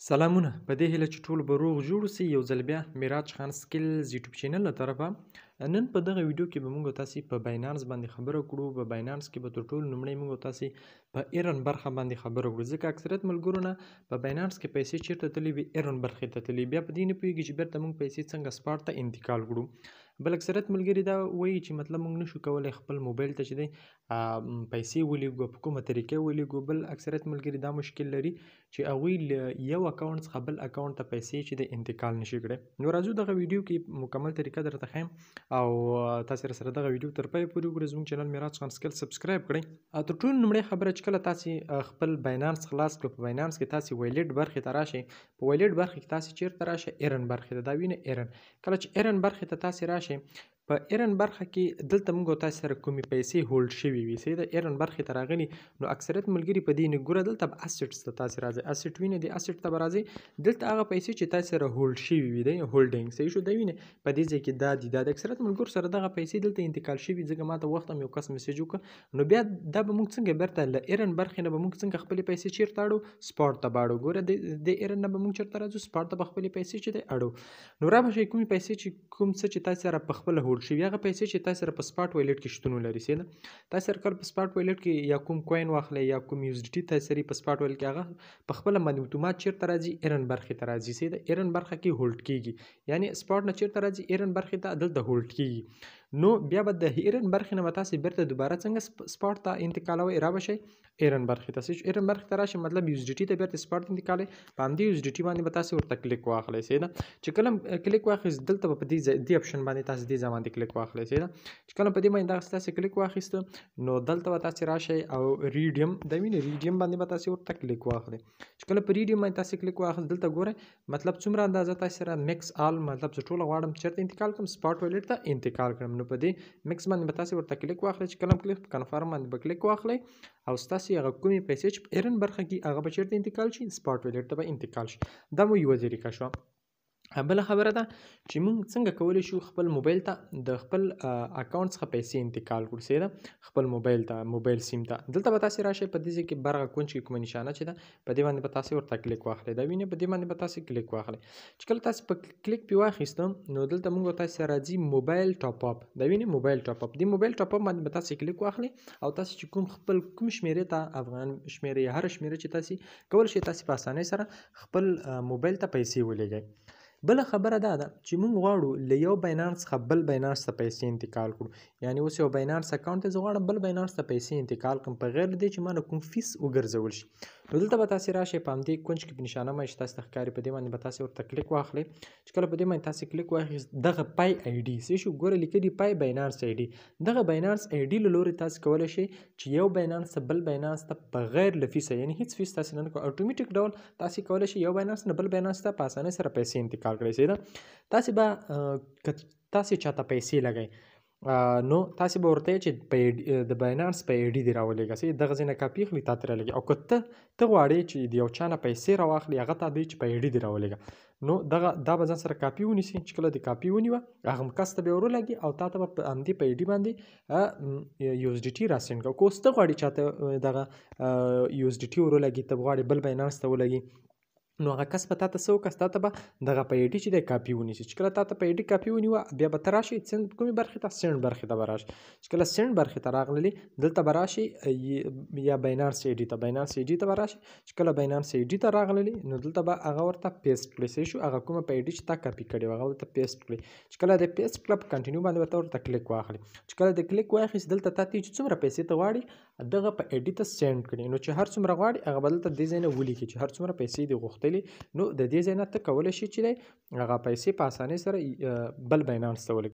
سلامونه، په دې هیله چې ټول به روغ جوړ اوسئ. یو ځل بیا میراج خان سکلز یوټیوب چینل له طرفه نن په دغه ویډیو کې به موږ تاسو په باینانس باندې خبره کړو. په باینانس کې به تر ټولو لومړی موږ تاسو په earn برخه باندې خبره کړو، ځکه اکثریت ملګرو نه په باینانس کې پیسې چیرته تللي وي، earn برخې ته تللي، بیا په دې نه پوهېږي چې بیرته موږ پیسې څنګه spot ته انتقال کړو. بل اکثریت ملګري دا وایي چې مطلب موږ نشو کولی خپل موبایل ته چې دی پیسې ولیږو، په کومه طریقه ولیږو. بل اکثریت ملګري دا مشکل لري چې هغوی له یو اکاونټ څخه بل اکاونټ ته پیسې چې دی انتقال نشي کړی. نو راځو دغه ویډیو کې مکمل طریقه درته ښیم او تاسې راسره دغه ویډیو تر پایه پورې وګورئ. زموږ چینل میراج خان سکل subscribe کړئ. تر ټولو لومړی خبره چې کله تاسې خپل باینانس خلاص کړئ، په باینانس کې تاسې wallet برخې ته راشئ. په wallet برخې کې تاسې چیرته راشئ؟ earn برخې ته. دا وینئ earn. کله چې earn برخې ته تاسې راشئ، په earn برخه کې دلته موږ او تاسې سره کومې پیسې hold شوي وي، صحیح ده، earn برخې ته راغلي. نو اکثریت ملګري په دې نه ګوره، دلته به assets ته تاسې راځئ. asset وینئ، دې asset ته به راځئ. دلته هغه پیسې چې تاسې سره hold شوي وي، دی holding، صحیح شو، دی وینئ په دې ځای کې دا دي، دا د اکثریت ملګرو سره دغه پیسې دلته انتقال شوي، ځکه ما ته وخت هم یو کس message وکړ. نو بیا دا به موږ څنګه بیرته له earn برخې نه به موږ څنګه خپلې پیسې چیرته اړو؟ spot ته به اړو. ګوره دې earn نه به موږ چیرته راځو؟ spot ته به خپلې پیسې چې دی اړو. نو را به شئ کومې پیسې چې کوم څه چې تاسې سره په خپله hold شوي، هغه پیسې چې تاسې سره په spot wallet کې شتون ولري، صحیح ده. تاسې سره کله په spot wallet کې یا کوم coin واخلئ یا کوم USDT تاسې سره په spot wallet کې، هغه په خپله باندې اتومات چیرته راځي؟ earn برخې ته راځي، صحیح ده. earn برخه کې hold کیږي، یعنې spot نه چیرته راځي؟ earn برخې ته دلته hold کیږي. نو بیا به د earn برخې نه به تاسې بیرته دوباره څنګه spot ته انتقالوئ؟ را به شئ earn برخې ته. صحیح شو، earn برخې ته راشئ، مطلب USDT ته بیرته spot انتقالوئ. په همدې USDT باندې به تاسې ورته کلیک واخلئ، صحیح ده. چې کله کلیک واخیست، دلته به په دې ځای، دې option باندې تاسې دې ځای باندې کلیک واخلئ، صحیح ده. چې کله په دې باندې دغسې تاسې کلیک واخیست، نو دلته به تاسې راشئ او redeem، دا وینئ redeem باندې به تاسې ورته کلیک واخلئ. چې کله په redeem باندې تاسې کلیک واخیست، دلته ګورئ مطلب څومره اندازه تاسې سره max all، مطلب زه ټوله غواړم چېرته انتقال کړم؟ spot wallet ته انتقال کړم. نو په دې max باندې به تاسې ورته کلیک واخلئ. چې کله هم کلیک په confirm باندې به کلیک واخلئ او ستاسې هغه کومې پیسې چې په earn برخه کې هغه به چېرته انتقال شي؟ spot wallet ته به انتقال شي. دا مو یوه طریقه شوه. بله خبره ده چې موږ څنګه کولی شو خپل موبایل ته د خپل اکاونټ څخه پیسې انتقال کړو، صحیح ده، خپل موبایل ته، موبایل سیم ته. دلته به تاسې راشئ، په دې ځای کې برغه کونج کې کومه نشانه چې ده، په دې باندې به تاسې ورته کلیک واخلئ. دا وینئ، په دې باندې به تاسې کلیک واخلئ. چې کله تاسې په کلیک پې واخیسته، نو دلته موږ تاسې سره راځي mobile top up. دا وینئ mobile top up، دې mobile top up باندې به تاسې کلیک واخلئ او تاسې چې کوم خپل کوم شمېرې ته، افغان شمېرې یا هره شمېره چې تاسې کولی شئ، تاسې په اسانۍ سره خپل موبایل ته پیسې ولېږئ. بله خبره دا ده چې موږ غواړو له یو باینانس څخه بل باینانس ته پیسې انتقال کړو، یعنې اوس یو باینانس اکاونټ ته زه غواړم بل باینانس ته پیسې انتقال کړم په غیر له دې چې ما نه کوم فیس وګرځول شي. نو دلته به تاسې راشئ په همدې کونج کې په نشانه باندې چې تاسې ته ښکاري، په دې باندې به تاسې ورته کلیک واخلئ. چې کله په دې باندې تاسې کلیک واخیست، دغه Pi ID څه شو، ګوره لیکلي Pi باینانس ID، دغه باینانس ID له لورې تاسې کولی شئ چې یو باینانس ته بل باینانس ته په غیر له فیسه، یعنې هیڅ فیس تاسې نه کوي، اتوماتیک ډول تاسې کولی شئ یو باینانس نه بل باینانس ته په اسانۍ سره پیسې انتقال کړئ، صحیح ده. تاسې به، که تاسې چاته پیسې لګئ، نو تاسې به ورته چې د باینانس په ID دې راولېږه، صحیح، دغه ځای نه کاپي اخلي تا ته رالېږي. او که ته غواړې چې د یو چا نه پیسې راواخلي، هغه ته دی چې په ID دې راولېږه، نو دا به ځان سره کاپي ونیسي. چې کله دې کاپي ونیوه، هغه کس ته به یې ورولګي او تا ته به په همدې په ID باندې، USDT را send کړي. که اوس ته غواړې چا ته، دغه، USDT ورولګي، ته غواړې بل باینانس ته ولګي، نو هغه کس به تا ته څه وکړه، تا ته به دغه په ID چې دی کاپي ونیسي. چې کله تا ته په ID کاپي ونیوه، بیا به ته راشې کومې برخې ته؟ send برخې ته به راشې. چې کله send برخې ته راغللې، دلته به راشې، یا باینانس ID ته، باینانس ID ته به راشې. چې کله باینانس ID ته راغللې، نو دلته به هغه ورته paste کړې، صحیح شو، هغه کومه په ID چې تا کاپي کړې وه هغه ورته paste کړې. چې کله دې paste کړه، په continue باندې به ته ورته کلیک واخلې. چې کله دې کلیک واخیست، دلته تا ته چې څومره پیسې ته غواړې دغه په ID ته send کړې. نو چې هر څومره غواړې هغه به دلته دې ځای نه ولیکې چې هر څومره پیسې دې غوښتلې، نو د دې ځای نه ته کولی شې چې دی هغه پیسې په اسانۍ سره، بل باینانس ته ولېږې.